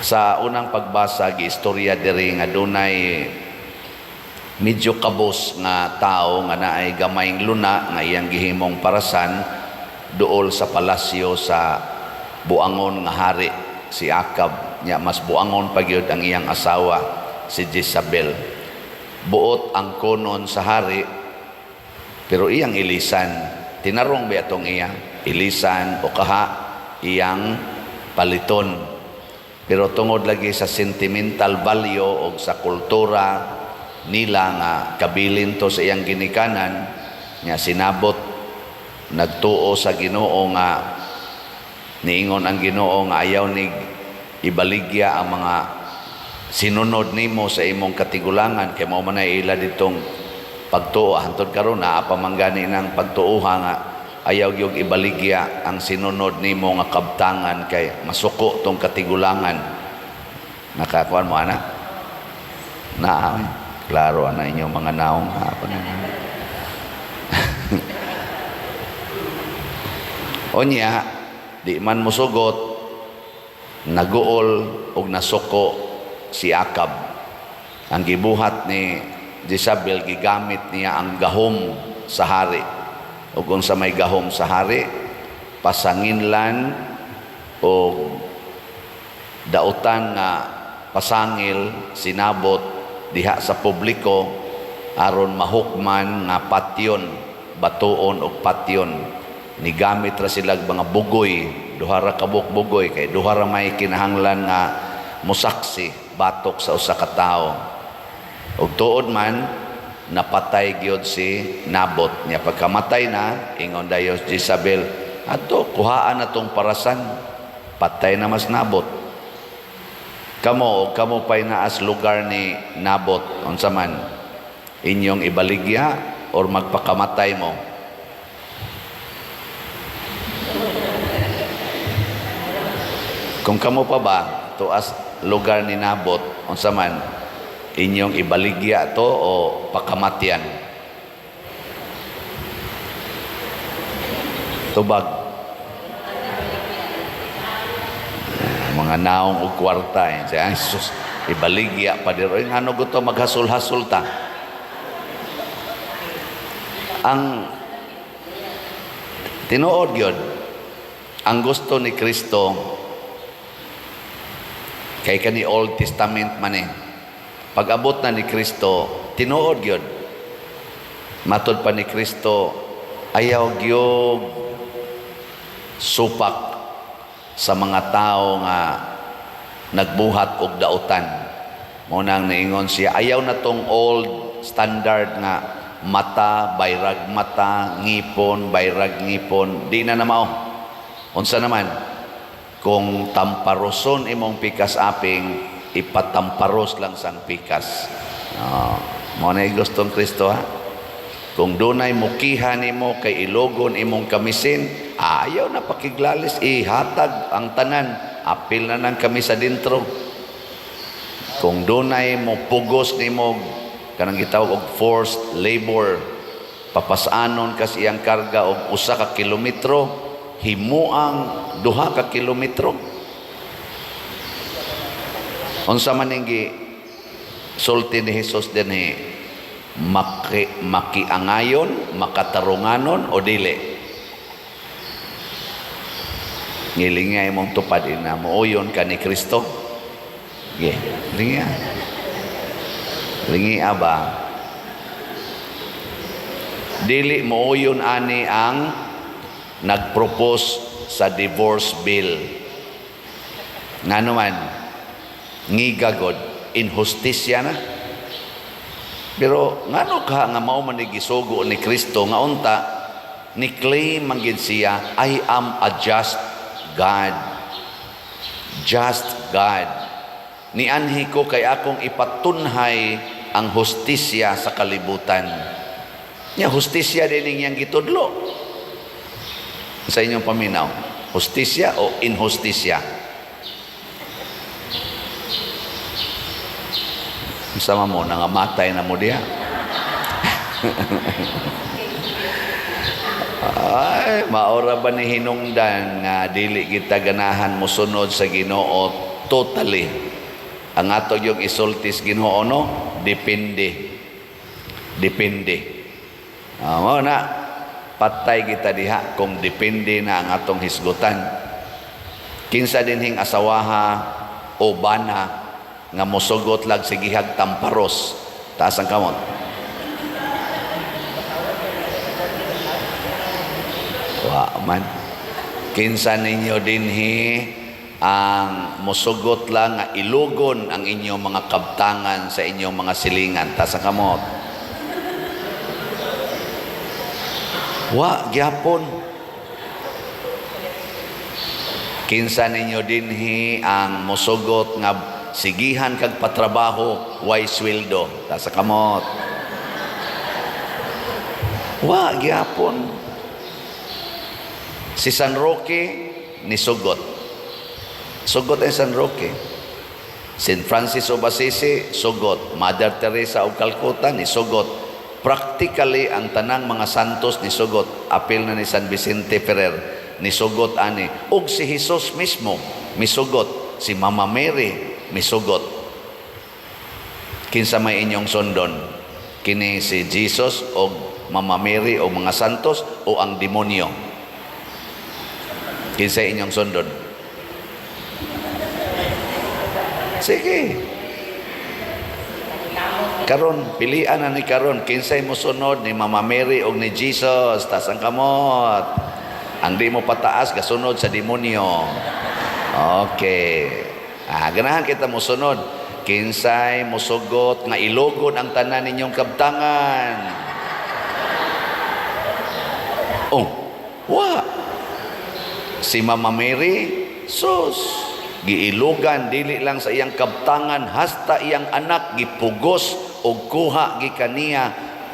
Sa unang pagbasa, giistorya diri nga dunay medyo kabos nga tao nga naay gamayng luna nga iyang gihimong parasan duol sa palasyo sa buangon nga hari, si Acab. Nya mas buangon pa gyud ang iyang asawa, si Jezabel. Buot ang konon sa hari, pero iyang ilisan. Tinarong ba atong iya ilisan o kaha iyang paliton? Pero tungod lagi sa sentimental value o sa kultura nila nga kabilin to sa iyang ginikanan nga sinabot, nagtuo sa Ginoo nga niingon ang Ginoo nga ayaw nig ibaligya ang mga sinunod nimo sa imong katigulangan, kay mao man ay ila ditong pagtuo hantod karon. Naa pa man gani ng pagtuoha nga ayaw gyud ibaligya ang sinunod nimo nga kabtangan kay masuko tong katigulangan. Nakakuan mo ana na, klaro ana inyong mga naong hapon na. Unya di man mosugot, naguol og nasuko si Acab. Ang gibuhat ni Jezabel, gigamit niya ang gahom sa hari. Ug unsa may gahom sa hari? Pasanginlan og dautan nga pasangil si Nabot diha sa publiko aron mahukman nga patyon, batuon og patyon. Nigamit ra sila mga bugoy, duha ra ka buok bugoy, kay duha ra may kinahanglan nga musaksi batok sa usa ka tawo. Ug tuod man, napatay gyud si Nabot. Nya pagkamatay na, ingon dayon Jezabel, "Adto kuhaan na tong parasan, patay na mas Nabot." Kamo, kamo pay naas lugar ni Nabot, unsa man inyong ibaligya or magpakamatay mo? Kung kamo pa ba tuas lugar ni Nabot, unsa man inyong ibaligya to o pakamatyan? Tubag. Mga naong og kwarta eh. Siya, ay, sus, ibaligya pa diro. Ay, ngano gusto maghasol-hasol ta? Ang tinuod gyud, ang gusto ni Kristo kay kani Old Testament man eh. Pag-abot na ni Kristo, tinuod gyud. Matod pa ni Kristo, ayaw gyud supak sa mga tao nga nagbuhat og dautan. Mao nang niingon siya, ayaw na tong old standard nga mata, bayrag mata, ngipon, bayrag ngipon. Di na na mao. Unsa naman? Kung tamparoson imong pikas aping, ipatamparos lang sang pikas. Oh, mao na gustong Kristo ha. Kung dunay mukiha nimo kay ilogon imong kamisin, ayaw na pakiglalis, ihatag ang tanan, apil na nang kami sa dintro. Kung dunay mo pugos nimo kanang gitawag og forced labor, papasanon kas iyang karga og 1 ka kilometro, himuang 2 ka kilometro. Unsa man ning sulti ni Jesus dinhi, makiangayon, makatarunganon o dili? Ngilingay mong tupad ina, muuyon ka ni Kristo. Ge, lingi. Lingi ba? Dili muuyon ani ang nagpropose sa divorce bill. Ngano man, ngigagod, inhustisya na. Pero ngano ka nga mao man ni gisugo ni Kristo nga unta ni claim man gid siya, "I am a just God." Just God. Nianhi ko kay akong ipatunhay ang hustisya sa kalibutan. Nya hustisya din niyang gitudlo. Sa inyong paminaw, hustisya o inhustisya? Sama mo, nangamatay na mo diya. Ay, maora ba ni hinungdan nga dili kita ganahan mosunod sa Ginoo? Totally. Ang ato yung isulti sa Ginoo, no, depende. Depende. Ah, mao na patay kita diha kung depende na ang atong hisgutan. Kinsa dinhing asawaha o bana nga mosugot lag sigihag tamparos? Taas ang kamot. Wa man. Kinsa ninyo dinhi ang mosugot lang nga ilugon ang inyong mga kabtangan sa inyong mga silingan? Taas ang kamot. Wa gyapon. Kinsa ninyo dinhi ang mosugot nga sigihan kag patrabaho way sweldo? Taas ang kamot. Wa gyapon. Si San Roque nisugot. Sugot ang San Roque. Saint Francis of Assisi sugot. Mother Teresa of Calcutta nisugot. Practically ang tanang mga santos nisugot. Apil na ni San Vicente Ferrer nisugot ani. Ug si Jesus mismo misugot. Si Mama Mary misugot. Kinsa may inyong sundon? Kini si Jesus o Mama Mary o mga santos o ang demonyo? Kinsa inyong sundon? Sige. Karon, pilian na ni karon kinsay mosunod ni Mama Mary o ni Jesus? Taas ang kamot. Ang di mo pataas gasunod sa demonyo. Okay. Ah, ganahan kita mosunod. Kinsay mosugot nga ilugon ang tanan ninyong kabtangan? Oh, wa. Si Mama Mary, sus, giilugan dili lang sa iyang kabtangan, hasta iyang anak gipugos og kuha gikaniya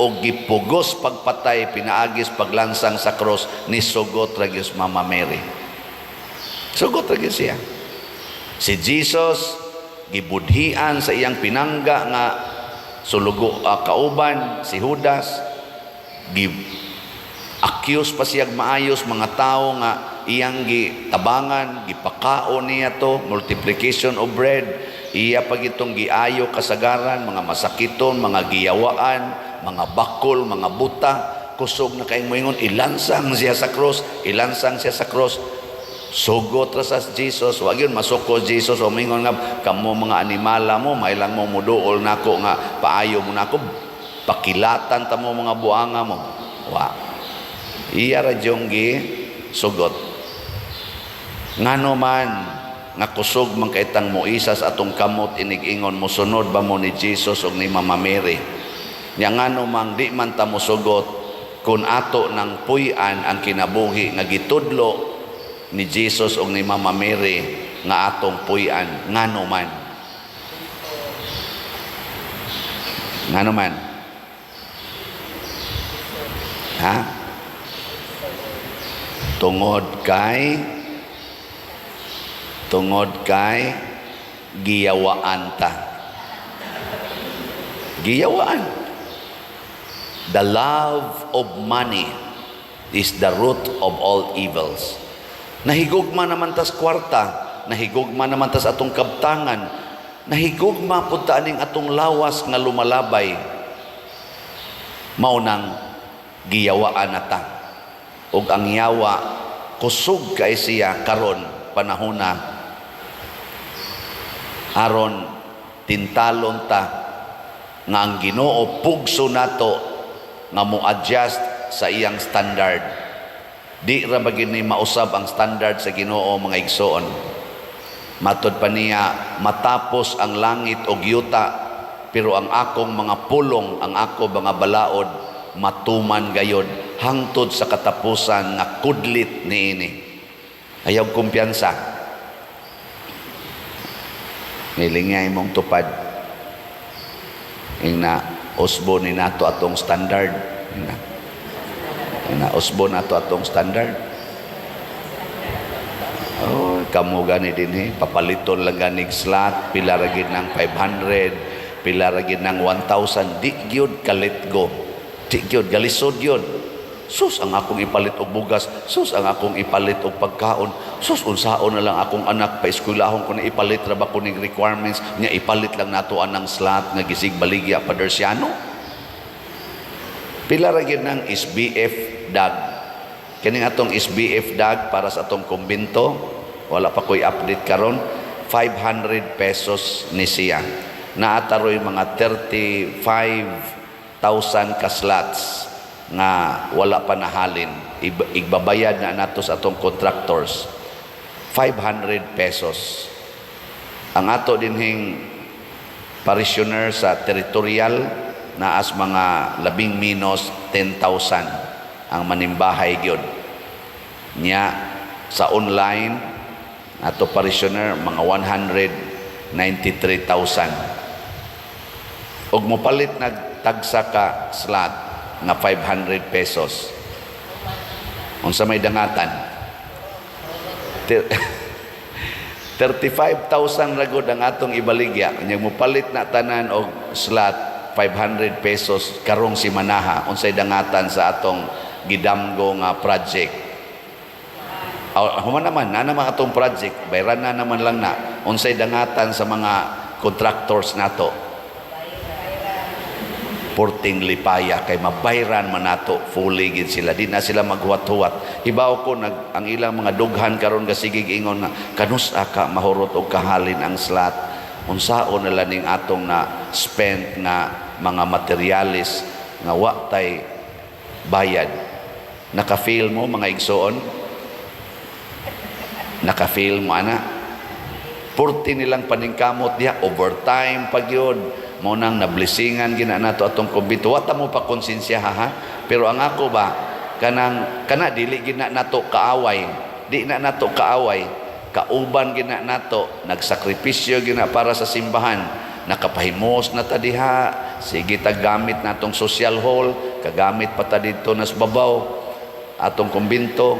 og gipugos pagpatay pinaagis paglansang sa cross. Ni sugot ra gyud Mama Mary. Sugot ra gyud siya. Si Jesus gibudhian sa iyang pinangga nga sulugo, kauban si Judas, gi accuse pa siyag maayos mga tao nga iyang gitabangan, gipakaon niya to, multiplication of bread, iya pag itong giayo kasagaran, mga masakiton, mga giyawaan, mga bakol, mga buta, kusog na kayong moingon, ilansang siya sa cross, ilansang siya sa cross. Sugot ra sa Jesus, wag yun masuko Jesus o mingon nga kamo mga animala mo, mailang mo muduol nako nga paayo mo nako, pakilatan ta mo mga buanga mo. Wa. Iya ra jung gi sugot. Ngano man nga kusog man kay tang moisa sa atong kamot inig-ingon mosunod ba mo ni Jesus og ni Mama Mary? Nya ngano man di man ta mosugot kun ato nang puy-an ang kinabuhi nga gitudlo ni Jesus og ni Mama Mary nga atong puy-an? Ngano man? Ngano man? Ha? Tungod kay giyawaan ta. Giyawaan. The love of money is the root of all evils. Nahigugma naman tas kwarta, nahigugma naman tas atong kabtangan, nahigugma pud ta aning atong lawas nga lumalabay. Mao nang giyawaan na ta. Ug ang yawa kusog kay siya karon panahona aron tintalon ta nga ang Ginoo pugso nato nga mo-adjust sa iyang standard. Di ra ba gini mausab ang standard sa Ginoo, mga igsoon? Matod pa niya, matapos ang langit og yuta, pero ang akong mga pulong, ang ako mga balaod, matuman gayod hangtod sa katapusan nga kudlit niini. Ayaw kumpiyansa. Nilingay mong tupad. Ingna usbo ni nato atong standard. Ingna usbo nato atong standard. Oh, kamo gani dinhi, papaliton lang ganig slot, pila ra gid ng 500, pila ra gid ng 1,000, di gyud kalit go. Di gyud galisod yun. Sus, ang akong ipalit og bugas, sus, ang akong ipalit og pagkaon, sus, unsaon na lang akong anak, paeskwelahon ko na, ipalit ra ba ko ning requirements nya, ipalit lang nato anang slot nga gisig baligya Padersiano. Pila ra gyud ng SBF dag? Kining atong SBF dag para sa atong kumbento, wala pa ko'y update karon, 500 pesos ni siya. Naa ta roy mga 35,000 ka slots nga wala pa nahalin. Igbabayad na nato sa atong contractors. 500 pesos. Ang ato dinhing parishioner sa territorial, naas mga labing minos 10,000 ang manimbahay gyud. Nya sa online ato parishioner, mga 193,000. Ug mopalit nagtagsa ka slot nga 500 pesos, unsa may dangatan? 35,000 ra gud ang atong ibaligya. Nya mopalit na tanan og slot 500 pesos karong simanaha, unsay dangatan sa atong gidamgo nga project? Oh, human naman na naman atong project, bayran na naman lang na, unsay dangatan sa mga contractors nato? Porting lipaya kay mabayran man nato fully gid sila, di na sila maghuwat-huwat. Hibaw ko nag ang ilang mga dughan karon gasigig ingon nga kanus ka mahurot og kahalin ang slot, unsaon na lang ning atong na spent nga mga materialis nga wa tay bayad. Naka-feel mo, mga igsoon? Naka-feel mo ana? Purti nilang paningkamot diha, overtime pag yun mo nang nablesingan gina nato atong kumbento. Wa ta mo pa konsensya ha, pero ang ako ba, kanang kana dili gina nato kaaway, di na nato kaaway, kauban gina nato, nagsakripisyo gina para sa simbahan, nakapahimos na ta diha, sige ta gamit natong social hall, kagamit pa ta didto nas babaw atong kumbento,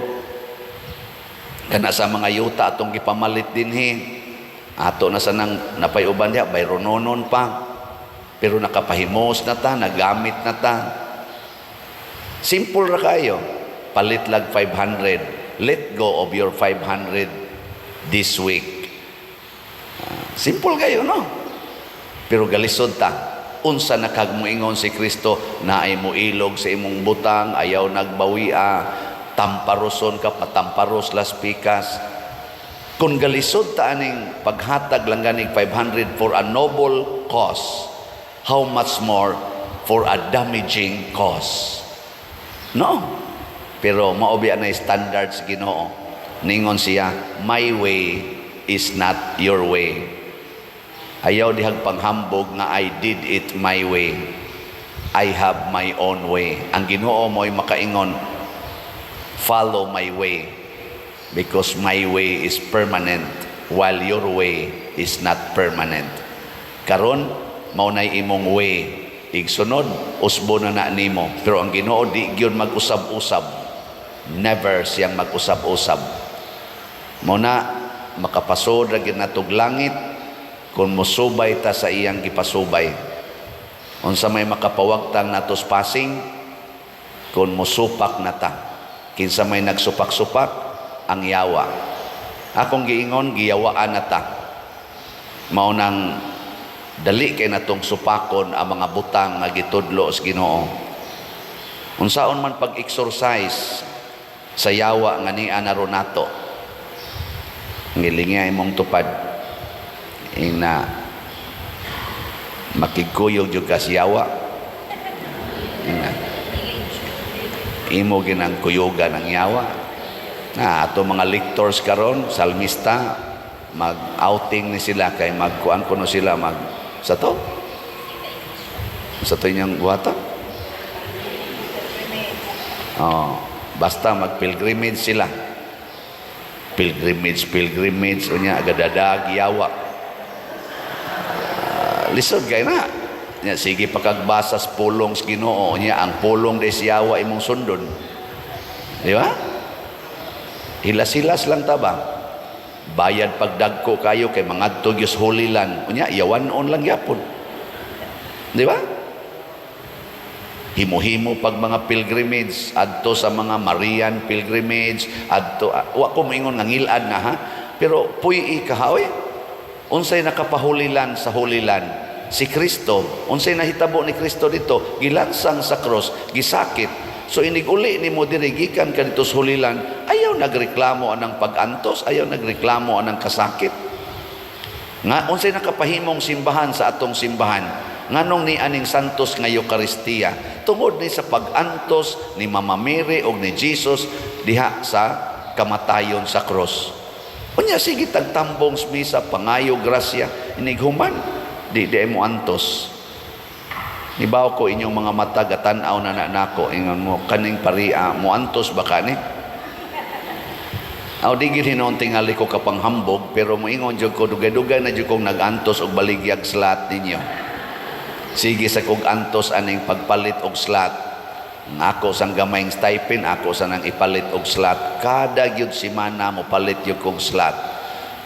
kana sa mga yuta atong gipamalit dinhi, ato na sa nang napay uban diha, bayrononon pa, pero nakapahimos na ta, nagamit na ta. Simple ra kayo, palit lag 500. Let go of your 500 this week. Ah, simple kayo, no? Pero galisod ta. Unsa na kag moingon si Kristo na ay moilog sa imong butang, ayaw nagbawia, tamparoson ka, patamparos las pikas. Kung galisod ta aning paghatag lang ganig 500 for a noble cause, how much more for a damaging cause? No? Pero mao biya na standards Ginoo. Ningon siya, "My way is not your way." Ayaw dihag panghambog nga "I did it my way. I have my own way." Ang Ginoo mo'y makaingon, "Follow my way because my way is permanent while your way is not permanent." Karon mao nay imong way. Igsunod, usbo na na nimo. Pero ang Ginoo di gyud mag-usab-usab. Never siyang mag-usab-usab. Mao na makapasod ra gyud natog langit kung mosubay ta sa iyang gipasubay. Unsa may makapawagtang natos pasing kung mosupak na ta? Kinsa may nagsupak-supak? Ang yawa. Akong giingon, giyawaan na ta. Mao nang dali kay natong supakon ang mga butang nga gitudlo sa Ginoo. Unsaon man pag-exorcise sa yawa nga nia na ron nato? Ngilingi imong tupad. Ina makigkuyog jud ka sa yawa. Ina imo ginang kuyugan ang yawa. Na ato mga lectors karon, salmista, mag-outing ni sila kay magkuan kuno sila, mag sa to inyong buhata. Oh, basta mag-pilgrimage sila. Pilgrimage, pilgrimage, unya agadadag yawa. Ah, lisod kay na. Nya sige pakagbasa sa pulong sa Ginoo, nya ang pulong des yawa imong sundon. Di ba? Hilas-hilas lang ta ba? Bayad pagdagko kayo kay mangadto gyud sa Holy Land. Unya yawan-on lang gyapon. Di ba? Himo-himo pag mga pilgrimage adto sa mga Marian pilgrimage adto. Ah, wa ko moingon nga ngilad na ha, pero puy-i ka ha, oy. Unsay nakapahulilan sa hulilan? Si Kristo. Unsay nahitabo ni Kristo dito? Gilansang sa cross, gisakit. So inig uli nimo diri gikan ka dito sa hulilan, ayaw nagreklamo anang pag-antos, ayaw nagreklamo anang kasakit. Nga unsay nakapahimong simbahan sa atong simbahan? Nganong ni aning Santos nga Eukaristiya? Tungod ni sa pag-antos ni Mama Mary og ni Jesus diha sa kamatayon sa cross. Unya sige tagtambong sa misa, pangayo grasya, inighuman di di mo antos. Ibaw ko inyong mga mata gatan-aw na na nako, ingon mo kaning paria mo antos ba kani? Aw, di gid hinuon tingali ko kapanghambog, pero moingon jud ko, dugay-dugay na jud kong nag-antos og baligyag slot ninyo. Sige sa kog antos aning pagpalit og slot. Ang ako sang gamayng stipend, ako sa nang ipalit og slot. Kada gyud semana mo palit gyud kog slot.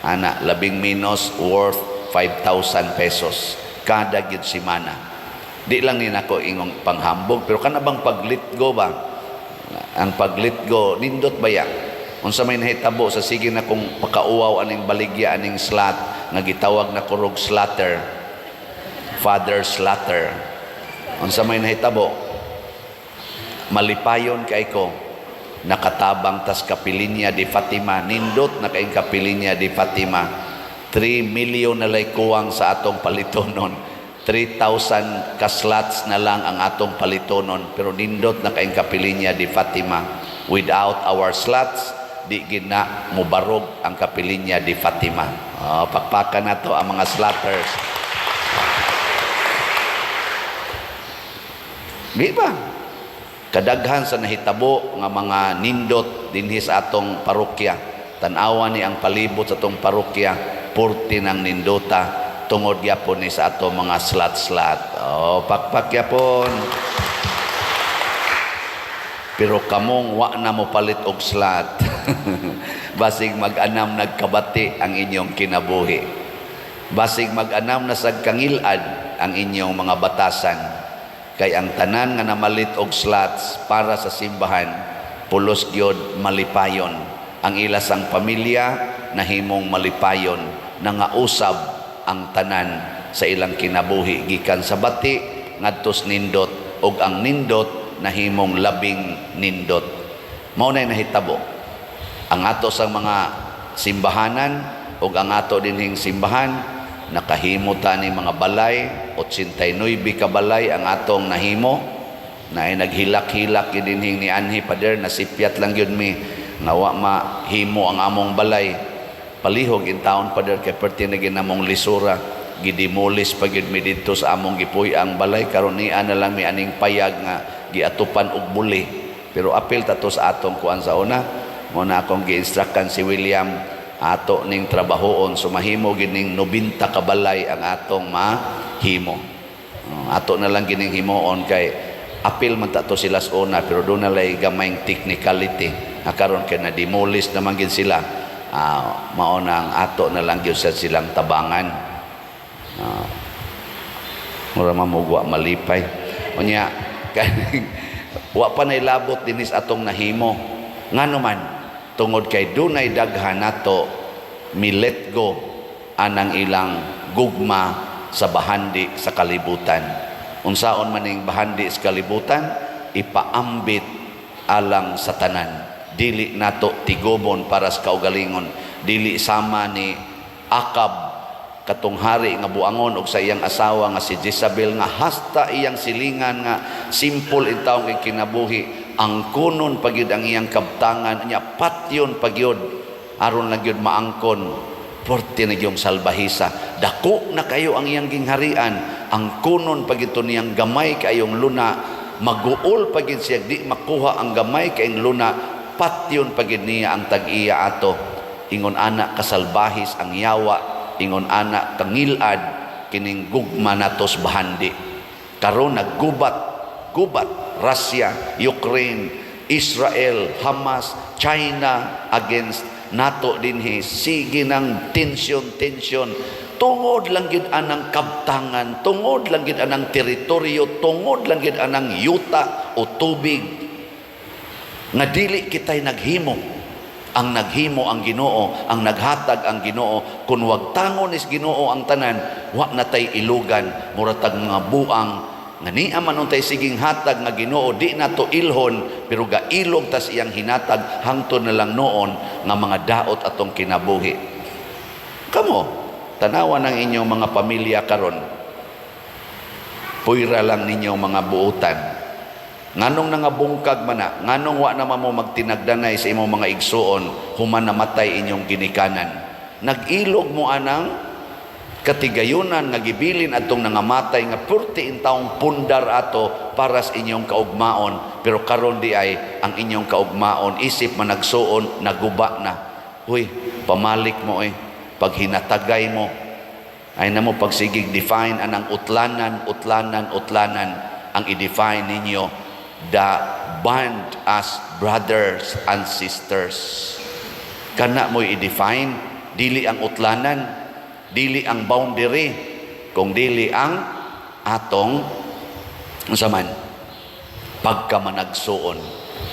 Ana, labing menos worth 5,000 pesos kada gyud semana. Di lang ni nako ingong panghambog, pero kana bang pag-let go ba? Ang pag-let go, nindot ba ya? Unsa may nahitabo sa sige na kung pakauwaw aning baligya aning slot nga gitawag na kurog slatter, Father Slatter. Unsa may nahitabo? Malipayon kay ko, nakatabang tas Kapilinya di Fatima. Nindot na kay Kapilinya di Fatima. 3 million na lay kuwang sa atong palitonon. 3,000 ka slots na lang ang atong palitonon, pero nindot na kay Kapilinya di Fatima. Without our slots, di gina mubarog ang Kapilinya di Fatima. Oh, pakpakan na to ang mga slotters. Di ba? Kadaghan sa nahitabo nga mga nindot dinhi sa atong parokya. Tan-awa ni ang palibot sa atong parokya, purti ng nindota tungod gyapon ni sa atong mga slot-slot. Oh, pakpak gyapon. Pero kamong wa na mo palit og slot, basig mag-anam nagkabati ang inyong kinabuhi. Basig mag-anam na sad kangilad ang inyong mga batasan. Kay ang tanan nga namalit og slots para sa simbahan, pulos gyud malipayon. Ang ilasang pamilya nahimong malipayon, nangausab ang tanan sa ilang kinabuhi gikan sa bati ngadtos nindot, ug ang nindot nahimong labing nindot. Mao na nahitabo. Ang ato sa mga simbahanan ug ang ato dinhing simbahan, nakahimo ta ni mga balay, 89 ka balay ang atong nahimo. Na ay naghilak-hilak gyud dinhing ni anhi, pader, nasipyat lang gyud mi nga wa mahimo ang among balay. Palihog in taon, pader, kay perti na ginamong lisura. Gidemolis pa gyud mi didto sa among gipuy ang balay. Karon niya na lang mi aning payag nga giatupan og buli, pero apil ta to sa atong kuan sa una. Mo na akong gi-instructan si William, ato ning trabahoon, so mahimo gid ning 90 ka balay ang atong mahimo. Oh, ato na lang gining himuon kay apil man ta to sila sa una, pero doon na lay gamayng technicality nga karon kay na-demolish naman gid sila. Mao na ang ato na lang gyud sa silang tabangan. Mura mamugwa malipay unya kay wa pa nailabot dinis atong nahimo. Ngano man? Tungod kay dunay daghan nato mi let go anang ilang gugma sa bahandi sa kalibutan. Unsaon man ning bahandi sa kalibutan? Ipaambit alang sa tanan, dili nato tigomon para sa kaugalingon, dili sama ni Akab katong hari nga buangon og sa iyang asawa nga si Jezabel, nga hasta iyang silingan nga simple in taong kay kinabuhi, ang kunon pagyud ang iyang kabtangan niya, patyon pagyud aron lang gyud maangkon. Porte na gyud salbahisa, dako na kayo ang iyang gingharian, ang kunon pagyud to niyang gamay kayong luna, maguol pagyud siya di makuha ang gamay kayong luna, patyon pagyud niya ang tag-iya ato. Ingon ana kasalbahis ang yawa, ingon ana kangilad kining gugma natos bahandi. Karon naggubat gubat Russia, Ukraine, Israel, Hamas, China against Nato dinhi sige ng tension tension tungod lang gid anang kabtangan, tungod lang gid anang teritoryo, tungod lang gid anang yuta o tubig nga dili kitay naghimo. Ang naghimo ang Ginoo, ang naghatag ang Ginoo. Kung wagtangon is Ginoo ang tanan, wa na tay ilugan. Mura tag mga buang nga niya man untay siging hatag nga Ginoo di nato ilhon, pero gailog tas iyang hinatag hangtod na lang noon nga mga daot atong kinabuhi. Kamo, tanawa ng inyong mga pamilya karon. Puyra lang ninyong mga buutan. Nganong nangabungkag man na, nganong wa naman mo magtinagdanay sa imong mga igsuon human namatay inyong ginikanan? Nag-ilog mo anang katigayunan nga gibilin atong nangamatay nga purti intawong pundar ato para sa inyong kaugmaon, pero karon di ay ang inyong kaugmaon isip managsuon naguba na. Huy, pamalik mo eh pag hinatagay mo ay namo pagsigig define anang utlanan, utlanan, utlanan. Ang i-define ninyo, the bond as brothers and sisters. Kana mo i-define, dili ang utlanan, dili ang boundary, kung dili ang atong unsa man pagkamanagsuon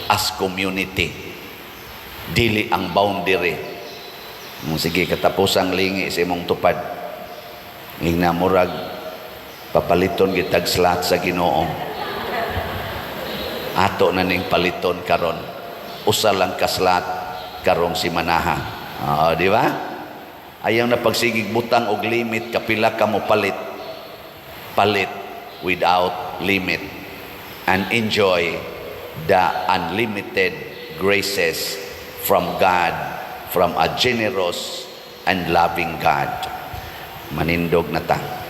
as community, dili ang boundary mo. Sige, katapusang lingi sa imong tupad. Ingna murag papaliton gitag slot sa Ginoo. Ato na ning paliton karon, usa lang ka slot karong simanaha. Oh, di ba? Ayaw na pagsigig butang og limit kapila ka mo palit. Palit without limit and enjoy the unlimited graces from God, from a generous and loving God. Manindog na ta.